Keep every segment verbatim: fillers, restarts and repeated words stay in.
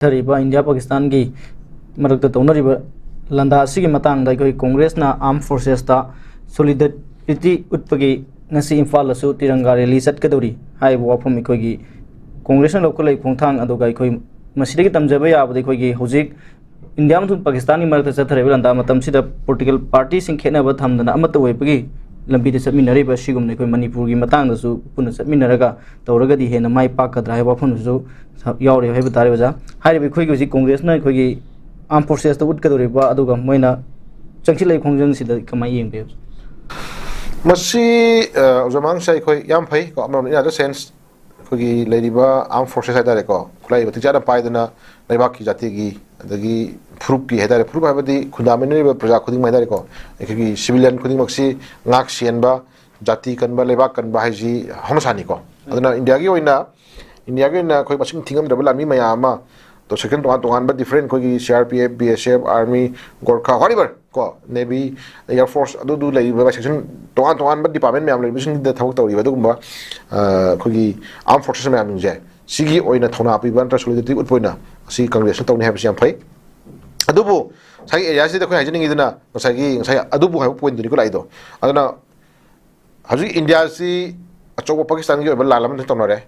ꯆꯠꯊꯔꯤꯕ ꯏꯟꯗꯤꯌꯥ ꯄꯥꯀꯤꯁꯇꯥꯟꯒꯤ ꯃꯔꯛꯇ ꯇꯧꯅꯔꯤꯕ ꯂꯥꯟꯗꯥ ꯑꯁꯤꯒꯤ ꯃꯇꯥꯡꯗ ꯑꯩꯈꯣꯏ ꯀꯣꯡꯒ꯭ꯔꯦꯁꯅ ꯑꯥꯔꯝ ꯐꯣꯔꯁꯦꯁꯇ ꯁꯣꯂꯤꯗꯔꯤꯇꯤ ꯎꯠꯄꯒꯤ ꯉꯁꯤ ꯏꯝꯐꯥꯜꯗꯁꯨ ꯇꯤꯔꯪꯒꯥ ꯔꯦꯂꯤ ꯆꯠꯀꯗꯧꯔꯤ ꯍꯥꯏꯔꯤꯕ ꯋꯥꯐꯝ ꯑꯩꯈꯣꯏꯒꯤ ꯀꯣꯡꯒ꯭ꯔꯦꯁꯅ ꯂꯧꯈꯠꯂꯛꯏ ꯈꯣꯡꯊꯥꯡ ꯑꯗꯨꯒ ꯑꯩꯈꯣꯏ ꯃꯁꯤꯗꯒꯤ ꯇꯝꯖꯕ ꯌꯥꯕꯗꯤ ꯑꯩꯈꯣꯏꯒꯤ ꯍꯧꯖꯤꯛ ꯏꯟꯗꯤꯌꯥ ꯑꯃꯁꯨꯡ ꯄꯥꯀꯤꯁꯇꯥꯟꯒꯤ ꯃꯔꯛꯇ ꯆꯠꯊꯔꯤꯕ ꯂꯥꯟꯗꯥ ꯃꯇꯝꯁꯤꯗ ꯄꯣꯂꯤꯇꯤꯀꯦꯜ ꯄꯥꯔꯇꯤꯁꯤꯡ ꯈꯦꯠꯅꯕ ꯊꯝꯗꯅ ꯑꯃꯠꯇ ꯑꯣꯏꯕꯒꯤ ꯂꯝꯕꯤꯗ ꯆꯠꯃꯤꯟꯅꯔꯤꯕ ꯑꯁꯤꯒꯨꯝꯅ ꯑꯩꯈꯣꯏ ꯃꯅꯤꯄꯨꯔꯒꯤ ꯃꯇꯥꯡꯗꯁꯨ ꯄꯨꯟꯅ ꯆꯠꯃꯤꯟꯅꯔꯒ ꯇꯧꯔꯒꯗꯤ ꯍꯦꯟꯅ ꯃꯥꯏ ꯄꯥꯛꯀꯗ꯭ꯔꯥ ꯍꯥꯏꯕ ꯋꯥꯐꯝꯗꯨꯁꯨ ꯁ-, ꯌꯥꯎꯔꯤ ꯍꯥꯏꯕ ꯇꯥꯔꯦ ꯑꯣꯖꯥ꯫ ꯍꯥꯏꯔꯤꯕ ꯑꯩꯈꯣꯏꯒꯤ ꯍꯧꯖꯤꯛ ꯀꯣꯡꯒ꯭ꯔꯦꯁꯅ ꯑꯩꯈꯣꯏꯒꯤ ꯑꯥꯔꯝ ꯐꯣꯔꯁꯦꯁꯇ ꯎꯠꯀꯗꯧꯔꯤꯕ ꯑꯗꯨꯒ ꯃꯣꯏꯅ ꯆꯪꯁꯤꯜꯂꯛꯏ ꯈꯣꯡꯖꯪꯁꯤꯗ ꯀꯃꯥꯏꯅ ꯌꯦꯡꯕꯤ? ꯃꯁꯤ, ꯑ, ꯑꯣꯖꯥ ꯃꯥꯡꯁꯥ, ꯑꯩꯈꯣꯏ ꯌꯥꯝ ꯐꯩ ꯀꯣ, ꯑꯃꯔꯣꯝꯗ in other sense ꯑꯩꯈꯣꯏꯒꯤ ꯂꯩꯔꯤꯕ ꯑꯥꯔꯝ ꯐꯣꯔꯁꯦꯁ ꯍꯥꯏꯇꯥꯔꯦꯀꯣ, ꯈꯨꯠꯂꯥꯏ ꯃꯇꯤꯛ ꯆꯥꯅ ꯄꯥꯏꯗꯅ ꯂꯩꯕꯥꯛꯀꯤ ꯖꯥꯇꯤꯒꯤ ꯑꯗꯒꯤ ꯐꯨꯔꯨꯞꯀꯤ ꯍꯥꯏꯇꯥꯔꯦ, ꯐꯨꯔꯨꯞ ꯍꯥꯏꯕꯗꯤ ꯈꯨꯟꯗꯥꯃꯤꯟꯅꯔꯤꯕ ꯄ꯭ꯔꯖꯥ ꯈꯨꯗꯤꯡꯃꯛ ꯍꯥꯏꯇꯥꯔꯦꯀꯣ, ꯑꯩꯈꯣꯏꯒꯤ ꯁꯤꯚꯤꯂꯤꯌꯟ ꯈꯨꯗꯤꯡꯃꯛꯁꯤ ꯉꯥꯛ ꯁꯦꯟꯕ, ꯖꯥꯇꯤ ꯀꯟꯕ, ꯂꯩꯕꯥꯛ ꯀꯟꯕ ꯍꯥꯏꯁꯤ ꯍꯧꯅꯁꯥꯅꯤꯀꯣ꯫ ꯑꯗꯨꯅ ꯏꯟꯗꯤꯌꯥꯒꯤ ꯑꯣꯏꯅ, ꯏꯟꯗꯤꯌꯥꯒꯤ ꯑꯣꯏꯅ ꯑꯩꯈꯣꯏ ꯃꯁꯤꯡ ꯊꯤꯉꯝꯗ꯭ꯔꯕ ꯂꯥꯟꯃꯤ ꯃꯌꯥꯝ ꯑꯃ, ꯇꯣ ꯁꯦꯛꯁꯟ ꯇꯣꯉꯥꯟ ꯇꯣꯉꯥꯟꯕ ꯗꯤꯐ꯭ꯔꯦꯟ ꯑꯩꯈꯣꯏꯒꯤ C R P F, B S F, army, Gorkha, whatever ꯀꯣ, ꯅꯦꯚꯤ, ꯑꯦꯌꯔ ꯐꯣꯔꯁ, ꯑꯗꯨꯗꯨ ꯂꯩꯔꯤꯕ ꯁꯦꯛꯁꯟ ꯇꯣꯉꯥꯟ ꯇꯣꯉꯥꯟꯕ ꯗꯤꯄꯥꯔꯠꯃꯦꯟ ꯃꯌꯥꯝ ꯂꯩꯔꯤꯕꯁꯤꯡꯗ ꯊꯕꯛ ꯇꯧꯔꯤꯕ ꯑꯗꯨꯒꯨꯝꯕ, ꯑ, ꯑꯩꯈꯣꯏꯒꯤ ꯑꯥꯔꯝ ꯐꯣꯔꯁꯦꯁ ꯃꯌꯥꯝꯁꯤꯡꯁꯦ, ꯁꯤꯒꯤ ꯑꯣꯏꯅ ꯊꯧꯅꯥ ꯄꯤꯕ ꯅꯠꯇ꯭ꯔꯒ ꯁꯣꯂꯤꯗꯔꯤꯇꯤ ꯎꯠꯄ ꯑꯣꯏꯅ ꯑꯁꯤ ꯀꯪꯒ꯭ꯔꯦꯁꯅ ꯇꯧꯅꯤ ꯍꯥꯏꯕꯁꯤ ꯌꯥꯝ ꯐꯩ꯫ ꯑꯗꯨꯕꯨ ꯉꯁꯥꯏꯒꯤ ꯑꯦꯔꯤꯌꯥꯁꯤꯗ ꯑꯩꯈꯣꯏ ꯍꯥꯏꯖꯅꯤꯡꯉꯤꯗꯨꯅ ꯉꯁꯥꯏꯒꯤ, ꯉꯁꯥꯏ ꯑꯗꯨꯕꯨ ꯍꯥꯏꯕ ꯄꯣꯏꯟꯗꯨꯅꯤꯀꯣ ꯂꯥꯛꯏꯗꯣ꯫ ꯑꯗꯨꯅ ꯍꯧꯖꯤꯛ ꯏꯟꯗꯤꯌꯥꯁꯤ ꯑꯆꯧꯕ ꯄꯥꯀꯤꯁꯇꯥꯟꯒꯤ ꯑꯣꯏꯕ ꯂꯥꯟ ꯑꯃ ꯇꯧꯅꯔꯦ꯫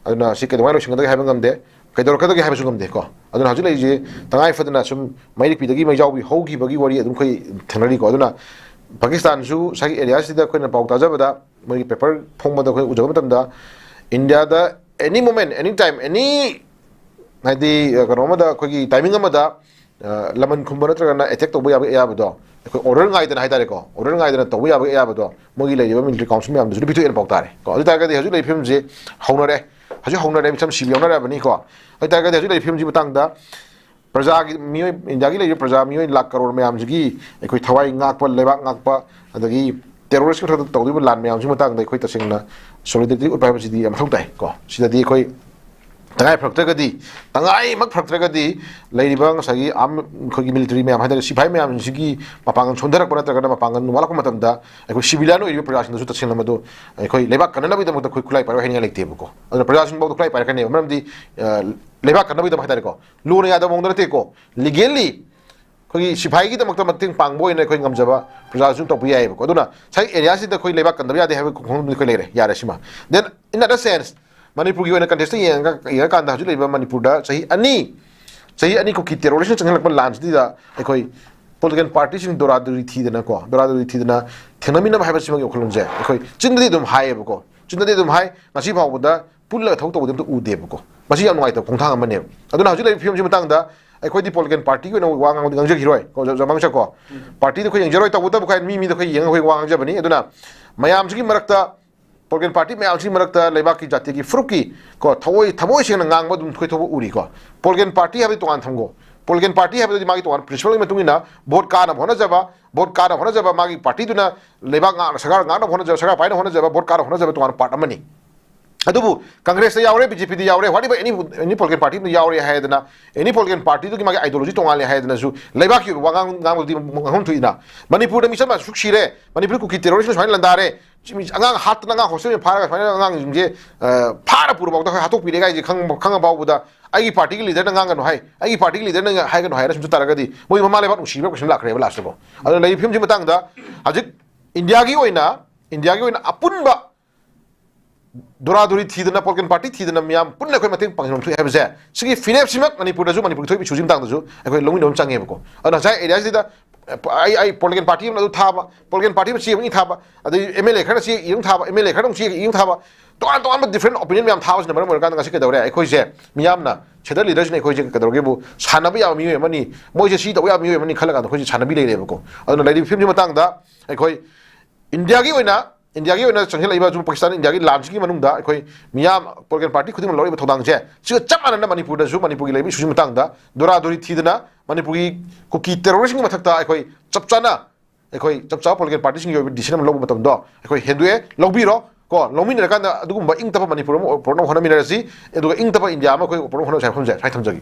ꯑꯗꯨꯅ ꯁꯤ ꯀꯩꯗꯧꯉꯩ ꯂꯣꯏꯁꯤꯟꯒꯗꯒꯦ ꯍꯥꯏꯕ ꯉꯝꯗꯦ, ꯀꯩꯗꯧꯔꯛꯀꯗꯒꯦ ꯍꯥꯏꯕꯁꯨ ꯉꯝꯗꯦꯀꯣ꯫ ꯑꯗꯨꯅ ꯍꯧꯖꯤꯛ ꯂꯩꯔꯤꯁꯦ ꯇꯉꯥꯏ ꯐꯗꯅ ꯁꯨꯝ ꯃꯩꯔꯤꯛ ꯄꯤꯗꯒꯤ ꯃꯩꯖꯥꯎꯕꯤ ꯍꯧꯈꯤꯕꯒꯤ ꯋꯥꯔꯤ ꯑꯗꯨꯝ ꯑꯩꯈꯣꯏ ꯊꯦꯡꯅꯔꯤꯀꯣ꯫ ꯑꯗꯨꯅ ꯄꯥꯀꯤꯁꯇꯥꯟꯁꯨ ꯉꯁꯥꯏꯒꯤ ꯑꯦꯔꯤꯌꯥꯁꯤꯗ ꯑꯩꯈꯣꯏꯅ ꯄꯥꯎ ꯇꯥꯖꯕꯗ, ꯃꯣꯏꯒꯤ ꯄꯦꯄꯔ ꯐꯣꯡꯕꯗ ꯑꯩꯈꯣꯏ ꯎꯖꯕ ꯃꯇꯝꯗ, ꯏꯟꯗꯤꯌꯥꯗ any moment, any time, any, ꯍꯥꯏꯗꯤ, ꯑ, ꯀꯩꯅꯣ ꯑꯃꯗ, ꯑꯩꯈꯣꯏꯒꯤ ꯇꯥꯏꯃꯤꯡ ꯑꯃꯗ, ꯑ, ꯂꯃꯟ ꯈꯨꯝꯕ ꯅꯠꯇ꯭ꯔꯒꯅ ꯑꯦꯇꯦꯛ ꯇꯧꯕ ꯌꯥꯕꯒꯤ ꯑꯌꯥꯕꯗꯣ ꯑꯩꯈꯣꯏ ꯑꯣꯔꯗꯔ ꯉꯥꯏꯗꯅ ꯍꯥꯏꯇꯥꯔꯦꯀꯣ, ꯑꯣꯔꯗꯔ ꯉꯥꯏꯗꯅ ꯇꯧꯕ ꯌꯥꯕꯒꯤ ꯑꯌꯥꯕꯗꯣ ꯃꯣꯏꯒꯤ ꯂꯩꯔꯤꯕ ꯃꯤꯂꯤꯇꯔꯤ ꯀꯥꯎꯟꯁꯤꯜ ꯃꯌꯥꯝꯗꯁꯨ ꯄꯤꯊꯣꯛꯑꯦꯅ ꯄꯥꯎ ꯇꯥꯔꯦ ꯀꯣ꯫ ꯑꯗꯨ ꯑꯣꯏ ꯇꯥꯔꯒꯗꯤ ꯍꯧꯖꯤꯛ ꯂꯩꯔꯤꯕ ꯐꯤꯕꯝꯁꯤ ꯍꯧꯅꯔꯦ, ꯍꯧꯖꯤꯛ ꯍꯧꯅꯔꯦ, ꯃꯤꯆꯝ ꯁꯤꯕ ꯌꯥꯎꯅꯔꯕꯅꯤꯀꯣ꯫ ꯑꯗꯨ ꯑꯣꯏ ꯇꯥꯔꯒꯗꯤ ꯍꯧꯖꯤꯛ ꯂꯩꯔꯤꯕ ꯐꯤꯕꯝꯁꯤ ꯃꯇꯥꯡꯗ ꯄ꯭ꯔꯖꯥꯒꯤ ꯃꯤꯑꯣꯏ, ꯏꯟꯗꯤꯌꯥꯒꯤ ꯂꯩꯔꯤꯕ ꯄ꯭ꯔꯖꯥ ꯃꯤꯑꯣꯏ ꯂꯥꯈ ꯀꯔꯣꯔ ꯃꯌꯥꯝꯁꯤꯒꯤ ꯑꯩꯈꯣꯏ ꯊꯋꯥꯏ ꯉꯥꯛꯄ, ꯂꯩꯕꯥꯛ ꯉꯥꯛꯄ, ꯑꯗꯒꯤ ꯇꯦꯔꯣꯔꯤꯁꯀꯤ ꯃꯊꯛꯇ ꯇꯧꯔꯤꯕ ꯂꯥꯟ ꯃꯌꯥꯝꯁꯤꯒꯤ ꯃꯇꯥꯡꯗ ꯑꯩꯈꯣꯏ ꯇꯁꯦꯡꯅ ꯁꯣꯂꯤꯗꯔꯤꯇꯤ ꯎꯠꯄ ꯍꯥꯏꯕꯁꯤꯗꯤ ꯌꯥꯝ ꯃꯊꯧ ꯇꯥꯏ ꯀꯣ꯫ ꯁꯤꯗꯗꯤ ꯑꯩꯈꯣꯏ ꯇꯉꯥꯏ ꯐꯔꯛꯇ꯭ꯔꯒꯗꯤ, ꯇꯉꯥꯏꯃꯛ ꯐꯔꯛꯇ꯭ꯔꯒꯗꯤ, ꯂꯩꯔꯤꯕ ꯉꯁꯥꯏꯒꯤ ꯑꯥꯔꯝ, ꯑꯩꯈꯣꯏꯒꯤ ꯃꯤꯂꯤꯇꯔꯤ ꯃꯌꯥꯝ ꯍꯥꯏꯇꯥꯔꯦ, ꯁꯤꯐꯥꯏ ꯃꯌꯥꯝꯁꯤꯒꯤ ꯃꯄꯥꯡꯒꯜ ꯁꯣꯟꯊꯔꯛꯄ ꯅꯠꯇ꯭ꯔꯒꯅ ꯃꯄꯥꯡꯒꯜ ꯋꯥꯠꯂꯛꯄ ꯃꯇꯝꯗ ꯑꯩꯈꯣꯏ ꯁꯤꯚꯤꯂꯤꯌꯟ ꯑꯣꯏꯔꯤꯕ ꯄ꯭ꯔꯖꯥꯁꯤꯡꯗꯁꯨ ꯇꯁꯦꯡꯅ ꯃꯗꯨ ꯑꯩꯈꯣꯏ ꯂꯩꯕꯥꯛ ꯀꯟꯅꯅꯕꯒꯤꯗꯃꯛꯇ ꯑꯩꯈꯣꯏ ꯈꯨꯠꯂꯥꯏ ꯄꯥꯏꯔꯣꯏ ꯍꯥꯏꯅꯤꯡꯉꯥꯏ ꯂꯩꯇꯦꯕꯀꯣ꯫ ꯑꯗꯨꯅ ꯄ꯭ꯔꯖꯥꯁꯤꯡꯐꯥꯎꯗ ꯈꯨꯠꯂꯥꯏ ꯄꯥꯏꯔꯛꯀꯅꯦꯕ꯫ ꯃꯔꯝꯗꯤ, ꯑ, ꯂꯩꯕꯥꯛ ꯀꯟꯅꯕꯒꯤꯗꯃꯛ ꯍꯥꯏꯇꯥꯔꯦꯀꯣ, ꯂꯣꯅ ꯌꯥꯗꯕ ꯃꯑꯣꯡꯗ ꯅꯠꯇꯦꯀꯣ, ꯂꯤꯒꯦꯜꯂꯤ ꯑꯩꯈꯣꯏꯒꯤ ꯁꯤꯐꯥꯏꯒꯤꯗꯃꯛꯇ ꯃꯇꯦꯡ ꯄꯥꯡꯕ ꯑꯣꯏꯅ ꯑꯩꯈꯣꯏ ꯉꯝꯖꯕ ꯄ꯭ꯔꯖꯥꯁꯨ ꯇꯧꯕ ꯌꯥꯏꯑꯕꯀꯣ꯫ ꯑꯗꯨꯅ ꯉꯁꯥꯏ ꯑꯦꯔꯤꯌꯥꯁꯤꯗ ꯑꯩꯈꯣꯏ ꯂꯩꯕꯥꯛ ꯀꯟꯗꯕ ꯌꯥꯗꯦ ꯍꯥꯏꯕ ꯈꯣꯡꯐꯝꯗꯨ ꯑꯩꯈꯣꯏ ꯂꯩꯔꯦ, ꯌꯥꯔꯦ ꯁꯤꯃ꯫ Then, in other sense, ꯃꯅꯤꯄꯨꯔꯒꯤ ꯑꯣꯏꯅ ꯀꯟꯇꯦꯛꯁꯇ ꯌꯦꯡꯉꯒ, ꯌꯦꯡꯉꯀꯥꯟꯗ ꯍꯧꯖꯤꯛ ꯂꯩꯔꯤꯕ ꯃꯅꯤꯄꯨꯔꯗ ꯆꯍꯤ ꯑꯅꯤ, ꯆꯍꯤ ꯑꯅꯤ ꯀꯨꯀꯤ ꯇꯦꯔꯣꯔꯤꯁꯅ ꯆꯪꯁꯤꯜꯂꯛꯄ ꯂꯥꯟꯁꯤꯗ ꯑꯩꯈꯣꯏ ꯄꯣꯂꯤꯇꯤꯀꯦꯜ ꯄꯥꯔꯇꯤꯁꯤꯡ ꯗꯣꯔꯥꯗꯣꯔꯤ ꯊꯤꯗꯅꯀꯣ, ꯗꯣꯔꯥꯗꯣꯔꯤ ꯊꯤꯗꯅ ꯊꯦꯡꯅꯃꯤꯟꯅꯕ ꯍꯥꯏꯕꯁꯤꯃꯒꯤ ꯋꯥꯈꯜꯂꯣꯟꯁꯦ ꯑꯩꯈꯣꯏ ꯆꯤꯟꯗꯗꯤ ꯑꯗꯨꯝ ꯍꯥꯏꯌꯦꯕꯀꯣ, ꯆꯤꯟꯗꯗꯤ ꯑꯗꯨꯝ ꯍꯥꯏ, ꯉꯁꯤ ꯐꯥꯎꯕꯗ ꯄꯨꯜꯂꯒ ꯊꯕꯛ ꯇꯧꯕꯗꯤ ꯑꯝꯇ ꯎꯗꯦꯕꯀꯣ꯫ ꯃꯁꯤ ꯌꯥꯝ ꯅꯨꯡꯉꯥꯏꯇꯕ ꯈꯣꯡꯊꯥꯡ ꯑꯃꯅꯦꯕ꯫ ꯑꯗꯨꯅ ꯍꯧꯖꯤꯛ ꯂꯩꯔꯤꯕ ꯐꯤꯕꯝꯁꯤ ꯃꯇꯥꯡꯗ ꯑꯩꯈꯣꯏꯗꯤ ꯄꯣꯂꯤꯇꯤꯀꯦꯜ ꯄꯥꯔꯇꯤꯒꯤ ꯑꯣꯏꯅ ꯋꯥ ꯉꯥꯡꯕꯗꯤ ꯉꯥꯡꯖꯈꯤꯔꯣꯏ ꯀꯣ, ꯖ-, ꯖ-, ꯃꯥꯡꯁꯛ ꯀꯣ꯫ ꯄꯥꯔꯇꯤꯗ ꯑꯩꯈꯣꯏ ꯌꯦꯡꯖꯔꯣꯏ, ꯇꯧꯕꯇꯕꯨ ꯑꯩꯈꯣꯏ ꯃꯤ ꯃꯤꯗ ꯑꯩꯈꯣꯏ ꯌꯦꯡꯉꯒ ꯑꯩꯈꯣꯏ ꯋꯥ ꯉꯥꯡꯖꯕꯅꯤ꯫ ꯑꯗꯨꯅ ꯃꯌꯥꯝꯁꯤꯒꯤ ꯃꯔꯛꯇ, ꯄꯣꯂꯤꯇꯤꯀꯦꯜ ꯄꯥꯔꯇꯤ ꯃꯌꯥꯝꯁꯤꯒꯤ ꯃꯔꯛꯇ ꯂꯩꯕꯥꯛꯀꯤ ꯖꯥꯇꯤꯒꯤ ꯐꯨꯔꯨꯞꯀꯤ ꯀꯣ, ꯊꯃꯣꯏ, ꯊꯃꯣꯏ ꯁꯦꯡꯅ ꯉꯥꯡꯕ ꯑꯗꯨꯝ ꯑꯩꯈꯣꯏ ꯊꯣꯛꯄ ꯎꯔꯤꯀꯣ꯫ ꯄꯣꯂꯤꯇꯤꯀꯦꯜ ꯄꯥꯔꯇꯤ ꯍꯥꯏꯕꯗꯤ ꯇꯣꯉꯥꯟ ꯊꯝꯈꯣ꯫ ꯄꯣꯂꯤꯇꯤꯀꯦꯜ ꯄꯥꯔꯇꯤ ꯍꯥꯏꯕꯗꯤ ꯃꯥꯒꯤ ꯇꯣꯉꯥꯟꯕ ꯄ꯭ꯔꯤꯟꯁꯤꯄꯜꯒꯤ ꯃꯇꯨꯡ ꯏꯟꯅ ꯚꯣꯠ ꯀꯥꯅꯕ ꯍꯣꯠꯅꯖꯕ, ꯚꯣꯠ ꯀꯥꯅꯕ ꯍꯣꯠꯅꯖꯕ, ꯃꯥꯒꯤ ꯄꯥꯔꯇꯤꯗꯨꯅ ꯂꯩꯕꯥꯛ ꯉꯥꯛꯅ, ꯁꯔꯀꯥꯔ ꯉꯥꯛꯅꯕ ꯍꯣꯠꯅꯖꯕ, ꯁꯔꯀꯥꯔ ꯄꯥꯏꯅꯕ ꯍꯣꯠꯅꯖꯕ, ꯚꯣꯠ ꯀꯥꯅꯕ ꯍꯣꯠꯅꯖꯕ ꯇꯣꯉꯥꯟꯕ ꯄꯥꯔꯠ ꯑꯃꯅꯤ꯫ ꯑꯗꯨꯕꯨ ꯀꯪꯒ꯭ꯔꯦꯁꯇ ꯌꯥꯎꯔꯦ, ꯕꯤ ꯖꯦ ꯄꯤꯗ ꯌꯥꯎꯔꯦ, whatever, any, any political party ꯗ ꯌꯥꯎꯔꯦ ꯍꯥꯏꯗꯅ, any political party ꯗꯨꯒꯤ ꯃꯥꯒꯤ ideology ꯇꯣꯉꯥꯜꯂꯦ ꯍꯥꯏꯗꯅꯁꯨ ꯂꯩꯕꯥꯛꯀꯤ ꯑꯣꯏꯕ ꯋꯥꯉꯥꯡ ꯉꯥꯡꯕꯗꯤ ꯉꯥꯡꯐꯝ ꯊꯣꯛꯏꯅ꯫ ꯃꯅꯤꯄꯨꯔꯗ ꯃꯤꯆꯝ ꯑꯁꯨꯛ ꯁꯤꯔꯦ, ꯃꯅꯤꯄꯨꯔ ꯀꯨꯀꯤ ꯇꯦꯔꯣꯔꯤꯁꯅ ꯁꯨꯃꯥꯏꯅ ꯂꯥꯟꯗꯥꯔꯦ, ꯁꯤ ꯃꯤ ꯑꯉꯥꯡ ꯍꯥꯠꯇꯅ ꯑꯉꯥꯡ ꯍꯣꯁꯇꯦꯜ ꯐꯥꯔꯒ ꯁꯨꯃꯥꯏꯅ ꯑꯉꯥꯡꯁꯤꯡꯁꯦ, ꯑ, ꯐꯥꯔ ꯄꯨꯔꯐꯥꯎꯗ ꯑꯩꯈꯣꯏ ꯍꯥꯠꯇꯣꯛꯄꯤꯔꯦ ꯍꯥꯏꯁꯦ ꯈꯪꯕ, ꯈꯪꯉ ꯐꯥꯎꯕꯗ ꯑꯩꯒꯤ ꯄꯥꯔꯇꯤꯒꯤ ꯂꯤꯗꯔꯅ ꯉꯥꯡꯒꯅꯨ ꯍꯥꯏ, ꯑꯩꯒꯤ ꯄꯥꯔꯇꯤꯒꯤ ꯂꯤꯗꯔꯅ ꯍꯥꯏꯒꯅꯨ ꯍꯥꯏꯅ ꯁꯨꯝ ꯆꯠ ꯇꯥꯔꯒꯗꯤ ꯃꯣꯏ ꯃꯃꯥ ꯂꯩꯕꯥꯛ ꯅꯨꯡꯁꯤꯕ ꯀꯩꯁꯨ ꯂꯥꯛꯈ꯭ꯔꯦꯕ ꯂꯥꯁꯇꯀꯣ꯫ ꯑꯗꯨꯅ ꯂꯩꯔꯤꯕ ꯐꯤꯕꯝꯁꯤ ꯃꯇꯥꯡꯗ ꯍꯧꯖꯤꯛ ꯏꯟꯗꯤꯌꯥꯒꯤ ꯑꯣꯏꯅ, ꯏꯟꯗꯤꯌꯥꯒꯤ ꯑꯣꯏꯅ ꯑꯄꯨꯟꯕ ꯗꯣꯔꯥꯗꯣꯔꯤ ꯊꯤꯗꯅ, ꯄꯣꯂꯤꯇꯤꯀꯦꯜ ꯄꯥꯔꯇꯤ ꯊꯤꯗꯅ ꯃꯤꯌꯥꯝ ꯄꯨꯟꯅ ꯑꯩꯈꯣꯏ ꯃꯇꯦꯡ ꯄꯥꯡꯁꯤꯟꯐꯝ ꯊꯣꯛꯏ ꯍꯥꯏꯕꯁꯦ, ꯁꯤꯒꯤ ꯐꯤꯔꯦꯞꯁꯤꯃꯛ ꯃꯅꯤꯄꯨꯔꯗꯁꯨ, ꯃꯅꯤꯄꯨꯔꯒꯤ ꯊꯣꯛꯏꯕ ꯏꯁꯨꯁꯤ ꯃꯇꯥꯡꯗꯁꯨ ꯑꯩꯈꯣꯏ ꯂꯧꯃꯤꯟꯅꯕ ꯑꯃ ꯆꯪꯉꯦꯕꯀꯣ꯫ ꯑꯗꯨꯅ ꯉꯁꯥꯏ ꯑꯦꯔꯤꯌꯥꯁꯤꯗ ꯑꯩ, ꯑꯩ ꯄꯣꯂꯤꯇꯤꯀꯦꯜ ꯄꯥꯔꯇꯤ ꯑꯃꯅ ꯑꯗꯨ ꯊꯥꯕ, ꯄꯣꯂꯤꯇꯤꯀꯦꯜ ꯄꯥꯔꯇꯤ ꯑꯃ ꯆꯦ ꯑꯃ ꯊꯥꯕ, ꯑꯗꯩ ꯑꯦꯝ ꯑꯦꯜ ꯑꯦ ꯈꯔꯅ ꯆꯦ ꯑꯃ ꯊꯥꯕ, ꯑꯦꯝ ꯑꯦꯜ ꯑꯦ ꯈꯔꯅ ꯑꯃꯨꯛ ꯆꯦ ꯑꯃ ꯊꯥꯕ, ꯇꯣꯉꯥꯟ ꯇꯣꯉꯥꯟꯕ different opinion ꯃꯌꯥꯝ ꯊꯥꯕꯁꯤꯅ ꯃꯔꯝ ꯑꯣꯏꯔꯀꯥꯟꯗ ꯉꯁꯤ ꯀꯩꯗꯧꯔꯦ? ꯑꯩꯈꯣꯏꯁꯦ ꯃꯤꯌꯥꯝꯅ, ꯁꯦꯗꯜ ꯂꯤꯗꯔꯁꯤꯅ ꯑꯩꯈꯣꯏꯁꯦ ꯀꯩꯗꯧꯔꯒꯦꯕꯨ, ꯁꯥꯟꯅꯕ ꯌꯥꯕ ꯃꯤꯑꯣꯏ ꯑꯃꯅꯤ, ꯃꯣꯏꯁꯦ ꯁꯤ ꯇꯧꯕ ꯌꯥꯕ ꯃꯤꯑꯣꯏ ꯑꯃꯅꯤ ꯈꯜꯂꯀꯥꯟꯗ ꯑꯩꯈꯣꯏꯁꯦ ꯁꯥꯟꯅꯕꯤ ꯂꯩꯔꯦꯕꯀꯣ꯫ ꯑꯗꯨꯅ ꯂꯩꯔꯤꯕ ꯐꯤꯕꯝꯁꯤ ꯃꯇꯥꯡꯗ ꯑꯩꯈꯣꯏ ꯏꯟꯗꯤꯌꯥꯒꯤ ꯑꯣꯏꯅ, ꯏꯟꯗꯤꯌꯥꯒꯤ ꯑꯣꯏꯅ ꯆꯪꯁꯤꯜꯂꯛꯏꯕ ꯁꯨꯝ ꯄꯥꯀꯤꯁꯇꯥꯟ ꯏꯟꯗꯤꯌꯥꯒꯤ ꯂꯥꯟꯁꯤꯒꯤ ꯃꯅꯨꯡꯗ ꯑꯩꯈꯣꯏ ꯃꯤꯌꯥꯝ ꯄꯣꯂꯤꯇꯤꯀꯦꯜ ꯄꯥꯔꯇꯤ ꯈꯨꯗꯤꯡꯃꯛ ꯂꯧꯔꯛꯏꯕ ꯊꯧꯗꯥꯡꯁꯦ, ꯁꯤꯒ ꯆꯞ ꯃꯥꯟꯅꯅ ꯃꯅꯤꯄꯨꯔꯗꯁꯨ ꯃꯅꯤꯄꯨꯔꯒꯤ ꯂꯩꯔꯤꯕ ꯏꯁꯨꯁꯤ ꯃꯇꯥꯡꯗ ꯗꯣꯔꯥꯗꯣꯔꯤ ꯊꯤꯗꯅ ꯃꯅꯤꯄꯨꯔꯒꯤ ꯀꯨꯀꯤ ꯇꯦꯔꯣꯔꯤꯁꯁꯤꯡꯒꯤ ꯃꯊꯛꯇ ꯑꯩꯈꯣꯏ ꯆꯞ ꯆꯥꯅ, ꯑꯩꯈꯣꯏ ꯆꯞ ꯆꯥꯕ ꯄꯣꯂꯤꯇꯤꯀꯦꯜ ꯄꯥꯔꯇꯤꯁꯤꯡꯒꯤ ꯑꯣꯏꯕ ꯗꯤꯁꯤꯖꯟ ꯑꯃ ꯂꯧꯕ ꯃꯇꯝꯗꯣ ꯑꯩꯈꯣꯏ ꯍꯦꯟꯗꯣꯛꯑꯦ, ꯂꯧꯕꯤꯔꯣ꯫ ꯀꯣ, ꯂꯧꯃꯤꯟꯅꯔꯀꯥꯟꯗ ꯑꯗꯨꯒꯨꯝꯕ ꯏꯪ ꯇꯞꯄ ꯃꯅꯤꯄꯨꯔ ꯑꯃ ꯄꯨꯔꯛꯅꯕ ꯍꯣꯠꯅꯃꯤꯟꯅꯔꯁꯤ꯫ ꯑꯗꯨꯒ ꯏꯪ ꯇꯞꯄ ꯏꯟꯗꯤꯌꯥ ꯑꯃ ꯑꯩꯈꯣꯏ ꯄꯨꯔꯛꯅꯕ ꯍꯣꯠꯅꯁꯤ ꯍꯥꯏꯕ ꯋꯥꯐꯝꯁꯦ ꯁ꯭ꯋꯥꯏ ꯊꯝꯖꯒꯦ꯫